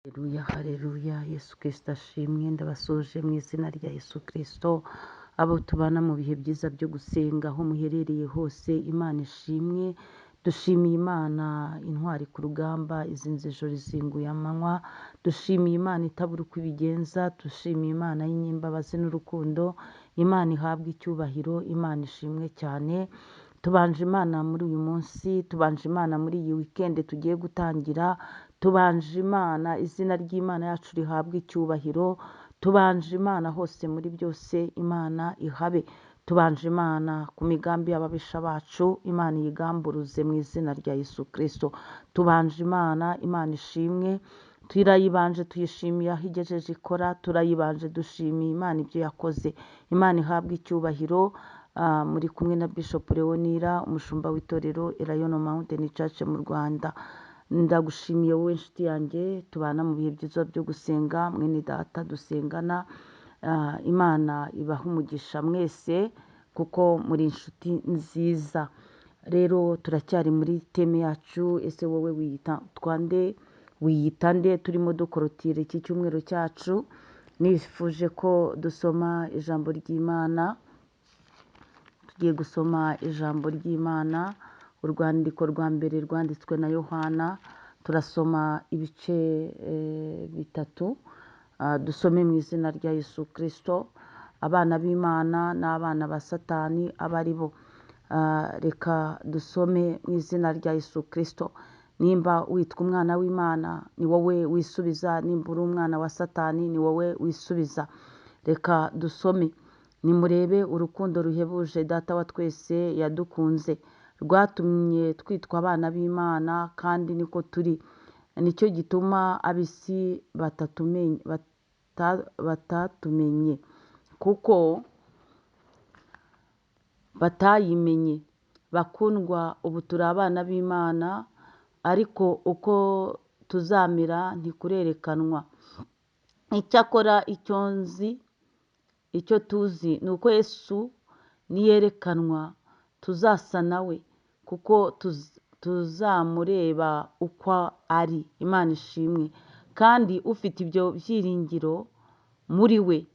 Haleluya, haleluya, Yesu Kristo ashimwe. Ndabasuje mu izina rya Yesu Kristo, abo tubana mu bihe byiza byo gusenga aho muherereye hose, Imana ishimwe. Dushimiye Imana intwari ku rugamba, izinze ijoro izinguye amanywa. Dushimiye Imana itabura uko ibigenza, dushimiye Imana y'inyembabazi n'urukundo. Imana ihabwe icyubahiro, Imana ishimwe cyane. Tubanje Imana muri uyu munsi, tubanje Imana muri iyi weekend tugiye gutangira, tubanje Imana, izina ry'Imana yacu rihabwe icyubahiro, tubanje Imana hose muri byose, Imana ihabe. Tubanje Imana ku migambi y'ababisha bacu, Imana iyigamburuze mu izina rya Yesu Kristo. Tubanje Imana, Imana ishimwe. Turayibanje tuyishimiye aho igejeje ikora, turayibanje dushimiye Imana ibyo yakoze. Imana ihabwe icyubahiro. Muri kumwe na Bishop Leonira, umushumba w'itorero Elayono Mountain Church mu Rwanda. Ndagushimiye wowe nshuti yanjye tubana mu bihe byiza byo gusenga, mwene data dusengana. Imana ibahe umugisha mwese kuko muri inshuti nziza. Rero turacyari muri teme yacu, ese wowe wiyita twande, wiyita nde? Turimo dukorotira iki cyumweru cyacu. Nifuje ko dusoma ijambo ry'Imana. Tugiye gusoma ijambo ry'Imana, urwandiko rwa mbere rwanditswe na Yohana. Turasoma ibice bitatu. Dusome mu izina rya Yesu Kristo. Abana b'Imana n'abana ba Satani aba ari bo. Reka dusome mu izina rya Yesu Kristo. Nimba witwa umwana w'Imana ni wowe wisubiza, nimba uri umwana wa Satani ni wowe wisubiza. Reka dusome. Nimurebe urukundo ruhebuje Data wa twese yadukunze, rwatumye twitwa abana b'Imana kandi niko turi. Nicyo gituma ab'isi batatumenye, kuko batayimenye. Bakundwa, ubu turi abana b'Imana, ariko uko tuzamera ntikurerekanwa. Icyakora icyo nzi, icyo tuzi ni uko Yesu niyerekanwa tuzasa nawe, kuko tuzamureba uko ari. Imana ishimwe. Kandi ufite ibyo byiringiro muri we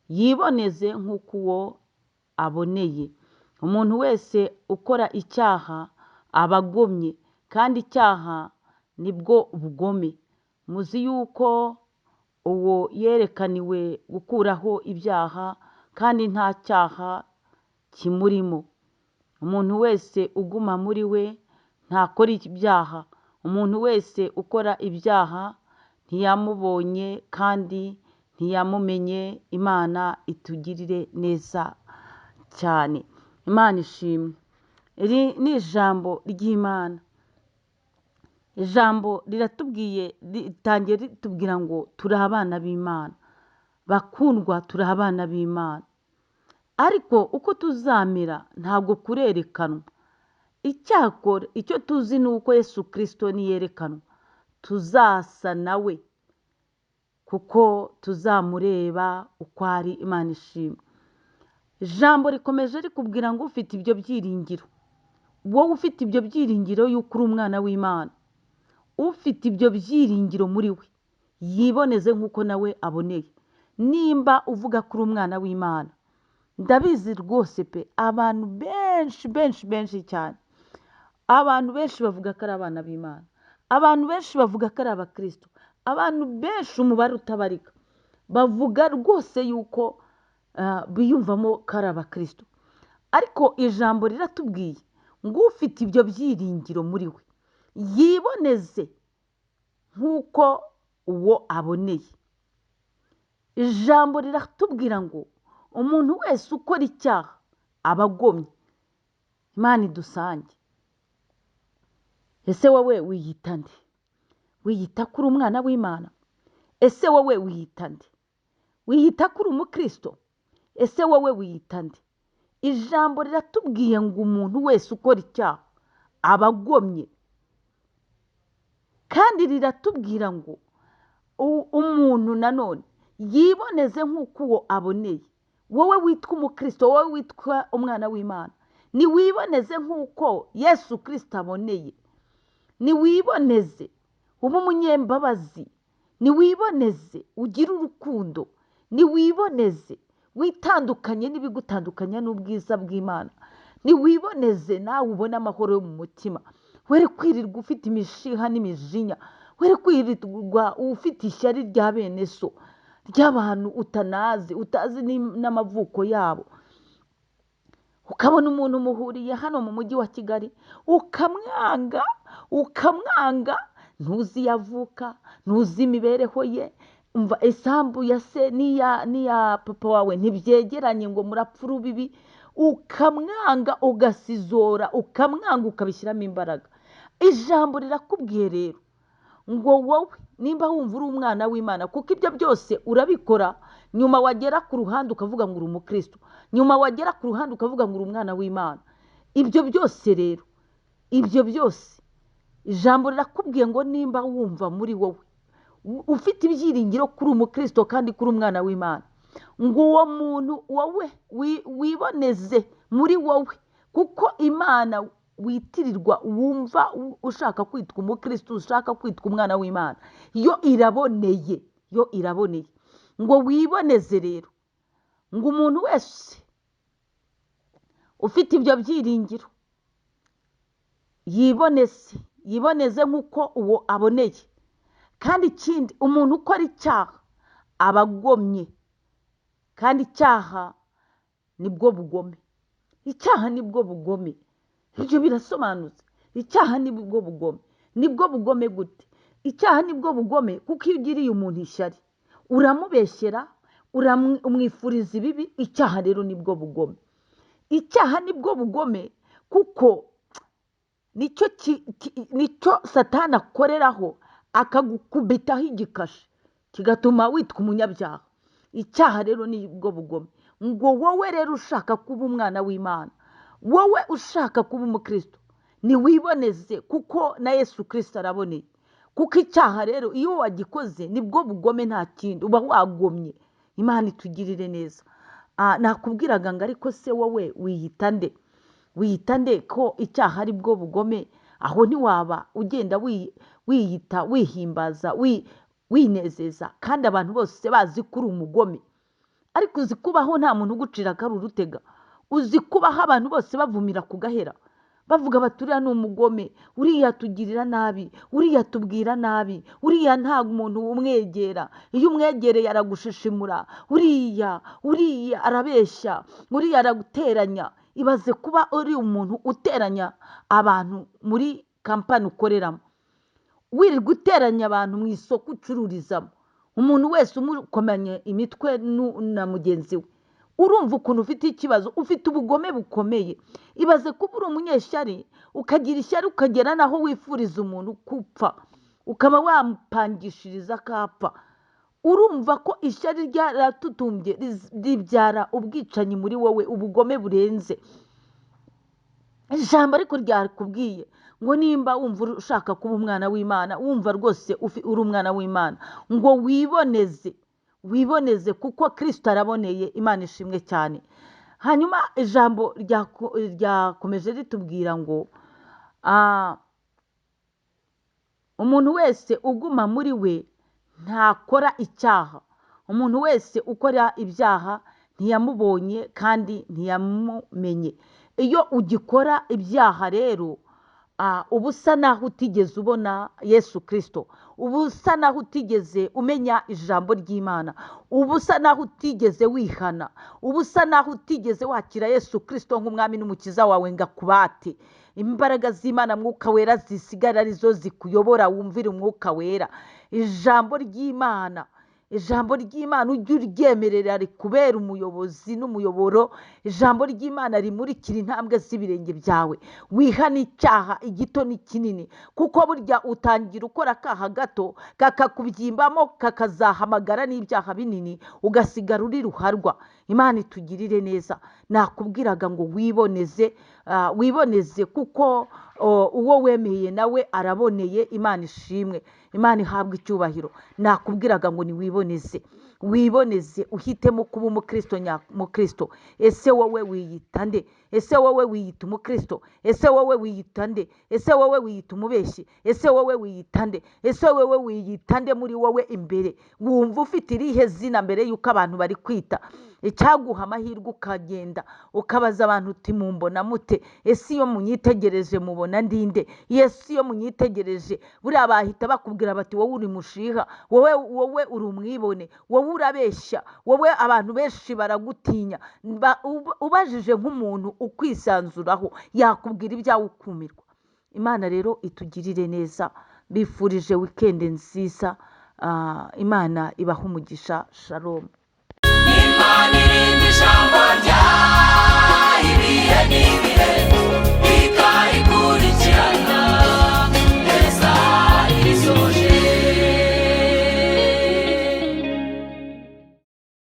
yiboneze nk'uko uwo aboneye. Umuntu wese ukora icyaha aba agomye, kandi icyaha nibwo bugome. Muzi yuko uwo yerekaniwe gukuraho ibyaha, kandi nta cyaha kimurimo. Umuntu wese uguma muri we ntakora ibyaha. Umuntu wese ukora ibyaha ntiyamubonye kandi ntiyamumenye. Imana itugirire neza cyane. Imana ishimwe. Iri ni ijambo ry'Imana. Ijambo riratubwiye, ritangiye ritubwira ngo turi abana b'Imana. Bakundwa, turi abana b'Imana, ariko uko tuzamera ntabwo kurerekanwa. Icyakora icyo tuzi ni uko Yesu Kristo niyerekanwa tuzasa nawe, kuko tuzamureba uko ari. Imana ishimwe. Ijambo rikomeje rikubwira ngo ufite ibyo byiringiro, wowe ufite ibyo byiringiro yuko uri umwana w'Imana, ufite ibyo byiringiro muri we yiboneze nk'uko nawe aboneye. Nimba uvuga ko uri umwana w'Imana, ndabizi rwose pe, abantu benshi benshi benshi cyane, abantu benshi bavuga ko ari abana b'Imana, abantu benshi bavuga ko ari abakristo, abantu benshi umubare utabarika bavuga rwose yuko biyumvamo ko ari abakristo. Ariko ijambo riratubwiye ngo ufite ibyo byiringiro muri we yiboneze nk'uko uwo aboneye. Ijambo riratubwira ngo umuntu wese ukora icyaha aba agomye. Imana idusange. Ese wowe wiyita nde? Wiyita ko uri umwana w'Imana? Ese wowe wiyita nde? Wiyita ko uri umukristo? Ese wowe wiyita nde? Ijambo riratubwiye ngo umuntu wese ukora icyaha aba agomye. Kandi riratubwira ngo umuntu nanone yiboneze nk'uko uwo aboneye. Wowe witwa umukristo, wowe witwa umwana w'Imana, niwiboneze nk'uko Yesu Kristo aboneye. Niwiboneze ube umunyembabazi, Niwiboneze ugire urukundo, niwiboneze witandukanye n'ibigutandukanya n'ubwiza bw'Imana, niwiboneze nawe ubone amahoro yo mu mutima. Were kwirirwa ufite imishiha n'imijinya, were kwirirwa ufite ishyari rya bene so, ry'abantu utanazi, utazi n'amavuko yabo. Ukabona umuntu muhuriye hano mu mujyi wa Kigali, ukamwanga, ukamwanga, ntuzi iyo avuka, ntuzi imibereho ye, umva isambu ya se n'iya papa wawe ntibyegeranye ngo murapfe urubibi, ukamwanga, ugasizora, ukamwanga, ukabishyiramo imbaraga. Ijambo rirakubwiye rero ngo wowe nimba wumva uri umwana w'Imana, kuko ibyo byose urabikora, nyuma wagera ku ruhande ukavuga ngo uri umukristo, nyuma wagera ku ruhande ukavuga ngo uri umwana w'Imana. Ibyo byose rero, ibyo byose ijambo rirakubwiye ngo nimba wumva muri wowe ufite ibyiringiro kuri umukristo kandi kuri umwana w'Imana, ngo uwo muntu wowe wiboneze muri wowe, kuko Imana witirirwa wumva ushaka kwitwa umukristo, ushaka kwitwa umwana w'Imana, yo iraboneye, yo iraboneye. Ngo wiboneze rero, ngo umuntu wese ufite ibyo byiringiro yiboneze, yiboneze nk'uko uwo aboneye. Kandi ikindi, umuntu ukora icyaha aba agomye, kandi icyaha nibwo bugome. Icyaha nibwo bugome. Ibyo birasobanutse. Icyaha nibwo bugome. Nibwo bugome gute? Icyaha nibwo bugome kuko iyo ugiriye umuntu ishyari, uramubeshyera, umwifuriza ibibi. Icyaha rero nibwo bugome. Icyaha nibwo bugome kuko nicyo Satani akoreraho, akagukubitaho igikashi kigatuma witwa umunyabyaha. Icyaha rero nibwo bugome. Ngo wowe rero ushaka kuba umwana w'Imana, wowe ushaka kuba umukristo, niwiboneze kuko na Yesu Kristo araboneye. Kuko icyaha rero iyo wagikoze nibwo bugome, nta kindi, uba wagomye. Imana itugirire neza. Nakubwiraga ngo ariko se wowe wiyita nde? Wiyita nde ko icyaha ari bwo bugome? Aho ntiwaba ugenda wiyita, wihimbaza, winezeza, kandi abantu bose bazi ko uri umugome. Ariko uzi kubaho nta muntu ugucira akari urutega. Uzi kubaho abantu bose bavumira ku gahera, bavuga bati uriya ni umugome, uriya atugirira nabi, uriya atubwira nabi, uriya nta muntu umwegera, iyo umwegereye aragushishimura, uriya arabeshya, uriya araguteranya. Ibaze kuba uri umuntu uteranya abantu muri kampani ukoreramo, wirirwa uteranya abantu mu isoko ucururizamo, umuntu wese umukomanye imitwe na mugenzi we. Urumva ukuntu ufite ikibazo, ufite ubugome bukomeye. Ibaze kuba uri umunyeshyari, ukagira ishyari ukagera naho wifuriza umuntu gupfa, ukaba wamupangishiriza akapfa. Urumva ko ishyari ryaratutumbye, ribyara ubwicanyi muri wowe, ubugome burenze. Ijambo ariko ryakubwiye ngo nimba wumva ushaka kuba umwana w'Imana, wumva rwose uri umwana w'Imana, ngo wiboneze, wiboneze kuko Kristo araboneye. Imana ishimwe cyane. Hanyuma ijambo ryakomeje ritubwira ngo umuntu wese uguma muri we ntakora icyaha, umuntu wese ukora ibyaha ntiyamubonye kandi ntiyamumenye. Iyo ugikora ibyaha rero, uba usa naho utigeze ubona Yesu Kristo, uba usa naho utigeze umenya ijambo ry'Imana, uba usa naho utigeze wihana, uba usa naho utigeze wakira Yesu Kristo nk'umwami n'umukiza wawe ngo akubate. Imbaraga z'Imana, Mwuka Wera zisigara arizo zikuyobora, wumvire Umwuka Wera. Ijambo ry'Imana, ijambo ry'Imana ujye uryemerera rikubera umuyobozi n'umuyoboro. Ijambo ry'Imana rimurikira intambwe z'ibirenge byawe. Wihane icyaha igito n'ikinini, kuko burya utangira ukora akaha gato kakakubyimbamo, kakazahamagara n'ibyaha binini, ugasigara uri ruharwa. Imana itugirire neza. Nakubwiraga ngo wiboneze, wiboneze kuko uwo wemeye nawe araboneye. Imana ishimwe, Imana ihabwe icyubahiro. Nakubwiraga ngo niwiboneze, wiboneze, uhitemo kuba umukristo nyamukristo. Ese wowe wiyita nde? Ese wowe wiyita umukristo? Ese wowe wiyita nde? Ese wowe wiyita umubeshyi? Ese wowe wiyita nde? Ese wowe wiyita nde muri wowe imbere? Wumva ufite irihe zina mbere y'uko abantu bari kwita? Icyaguha amahirwe ukagenda ukabaza abantu uti mumbona mute? Ese iyo munyitegereje mubona ndinde? Ese iyo munyitegereje buriya bahita bakubwira bati wowe uri mushiha, wowe uri umwibone, wowe urabeshya, wowe abantu benshi baragutinya. Ubajije nk'umuntu ukwisanzuraho yakubwira ibyawe ukumirwa. Imana rero itugirire neza. Bifurije wikendi nziza. Imana ibahe umugisha. Shalom. Imana irinda ijambo ryayo.